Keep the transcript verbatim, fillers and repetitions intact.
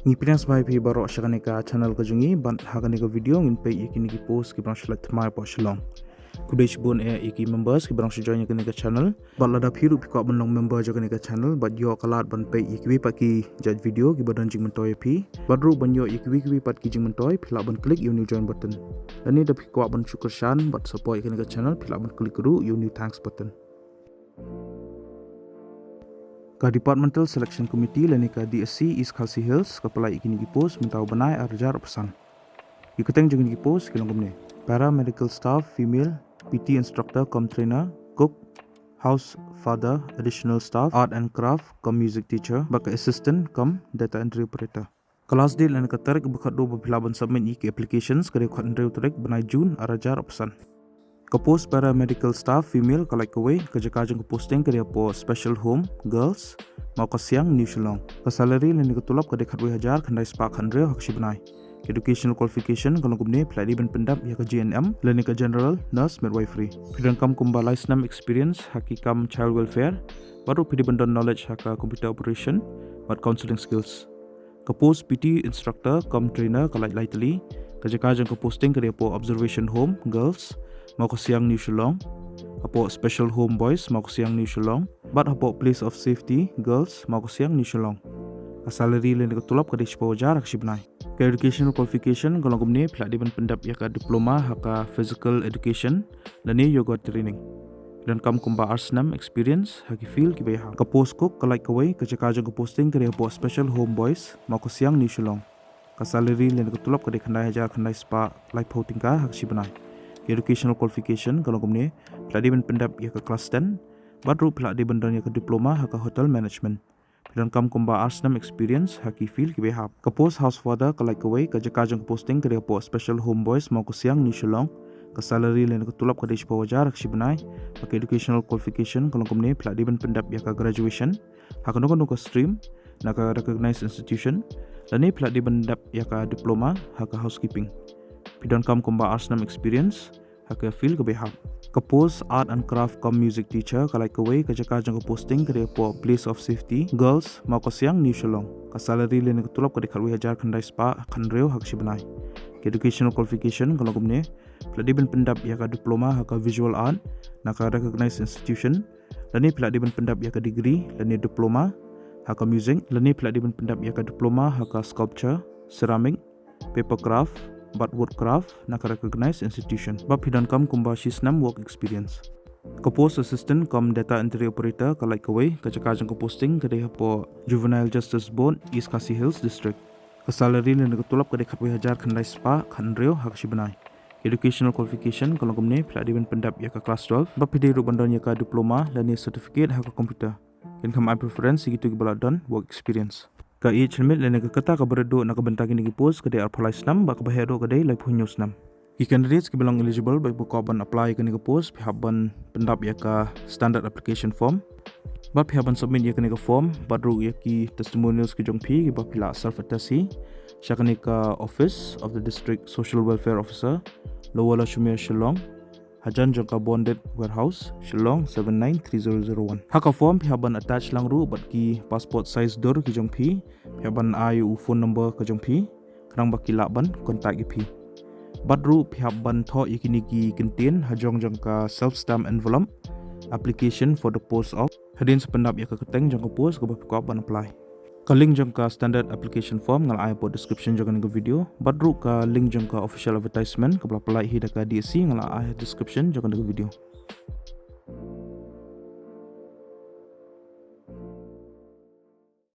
Ngi pdiang sngewbha ïa phi baroh sha kane ka channel ka jong ngi, bad ha kane ka video ngin peit ïa kine ki post kiba dang shu leit thymmai hapoh Shillong. Khublei shibun ïa ki members kiba dang shu join ïa kane ka channel. Bad lada phi ruh phi kwah ban long member jong kane ka channel bad ïoh ka lad ban peit ïa kiwei pat ki jait video kiba don jingmyntoi ïa phi, bad ruh ban ïoh ïa kiwei kiwei pat ki jingmyntoi, phi lah ban click ïa u new join button. Lane da phi kwah ban shu kyrshan bad support ïa kane ka channel, phi lah ban click ruh ïa u new thanks button. Ka Departmental Selection Committee lane ka D S C East Khasi Hills ka pynlait ïa kine ki post mynta u bnai ar hajar arphew san. Ki kyrteng jong kine ki post ki long kumne: Paramedical Staff Female, P T Instructor cum Trainer, Cook, House Father, Additional Staff, Art and Craft cum Music Teacher, bad ka Assistant cum Data Entry Operator. Ka last date lane ka tarik ba khatduh ba phi lah ban submit ïa ki applications ka dei khathynriew tarik bnai June ar hajar arphew san. Ka post Paramedical Staff Female ka lait kawei, ka jaka jong ka posting ka dei hapoh Special Home Girls, Mawkasiang, New Shillong. Ka salary lane ka tulop ka dei khatwei hajar khyndai spah khathynriew ha ka shi bnai. Ka educational qualification ka long kumne: phi lah dei ban pyndep ïa ka G N M lane ka General Nurse Midwifery. Phi donkam kumba lai snem experience ha ki kam child welfare, bad ruh phi dei ban don knowledge ha ka computer operation bad counselling skills. Ka post P T Instructor cum Trainer ka lait lai tylli, ka jaka jong ka posting ka dei hapoh Observation Home Girls, Mawkasiang, New Shillong, hapoh Special Home Boys, Mawkasiang, New Shillong, bad hapoh Place of Safety Girls, Mawkasiang, New Shillong. Ka salary lane ka tulop ka dei shiphew hajar ha ka shi bnai. Ka educational qualification ka long kumne: phi lah dei ban pyndep ïa ka diploma ha ka physical education lane yoga training. Phi donkam kumba ar snem experience ha ki field kiba ïahap. Ka post Cook ka lait kawei, ka jaka jong ka posting ka dei hapoh Special Home Boys, Mawkasiang, New Shillong. Ka salary lane ka tulop ka dei khyndai hajar khyndai spah laiphew tyngka ha ka shi bnai. Ka educational qualification ka long kumne: phi lah dei ban pyndep ïa ka class ten, bad ruh phi lah dei ban don ïa ka diploma ha ka hotel management. Phi donkam kumba ar snem experience ha ki field kiba ïahap. Ka post House Father ka lait kawei, ka jaka jong ka posting ka dei hapoh Special Home Boys, Mawkasiang, New Shillong. Ka salary lane ka tulop ka dei shiphew hajar ha ka shi bnai. Bad ka educational qualification ka long kumne: phi lah dei ban pyndep ïa ka graduation ha kano kano ka stream na ka recognized institution, lane phi lah dei ban pyndep ïa ka diploma ha ka housekeeping. Phi donkam kumba ar snem experience ha ka field kaba ïahap. Ka post Art and Craft cum Music Teacher ka lait kawei, ka jaka jong ka posting ka dei hapoh Place of Safety Girls, Mawkasiang, New Shillong. Ka salary lane ka tulop ka dei khatwei hajar khyndai spah khathynriew ha ka shi bnai. Ka educational qualification ka long kumne: phi lah dei ban pyndep ïa ka diploma ha ka visual art na ka recognized institution, lane phi lah dei ban pyndep ïa ka degree lane diploma ha ka music, lane phi lah dei ban pyndep ïa ka diploma ha ka sculpture, ceramic, paper craft bad woodcraft na ka recognized institution. Bad phi donkam kumba shi snem work experience. Ka post Assistant cum Data Entry Operator ka lait kawei, ka jaka jong ka posting ka dei hapoh Juvenile Justice Board, East Khasi Hills District. Ka salary lane ka tulop ka dei khatwei hajar khyndai spah khathynriew ha ka shi bnai. Ka educational qualification ka long kumne: phi lah dei ban pyndep ïa ka class twelve, bad phi dei ruh ban don ïa ka diploma lane certificate ha ka computer. Kin kham ai preference ïa kito kiba la don work experience. Ka age limit lane ka kata kaba rit duh na ka bynta kine ki post ka dei arphew lai snem, bad kaba heh duh ka dei laiphew hynñiew snem. Ki candidates kiba long eligible bad kiba kwah ban apply ïa kane ka post, phi hap ban pyndep ïa ka standard application form, bad phi hap ban submit ïa kane ka form bad ruh ïa ki testimonials ki jong phi kiba phi la self attest hi sha kane ka Office of the District Social Welfare Officer, Lower Lachumere, Shillong, hajan jong ka Bonded Warehouse, Shillong seven nine three zero zero one. Ha ka form phi hap ban attach lang ruh bad ki passport size dur ki jong phi, phi hap ban ai u phone number ka jong phi khnang ba ki lah ban contact ïa phi. Bad ruh phi hap ban thoh ïa kine ki kyntien hajrong jong ka self stamp envelope, application for the post of, hadien sa pyndep ïa ka kyrteng jong ka post kaba phi kwah ban apply. Ka link jong ka standard application form nga la ai hapoh description jong kane ka video, bad ruh ka link jong ka official advertisement kaba la pynlait hi da ka D S C nga la ai ha description jong kane ka video.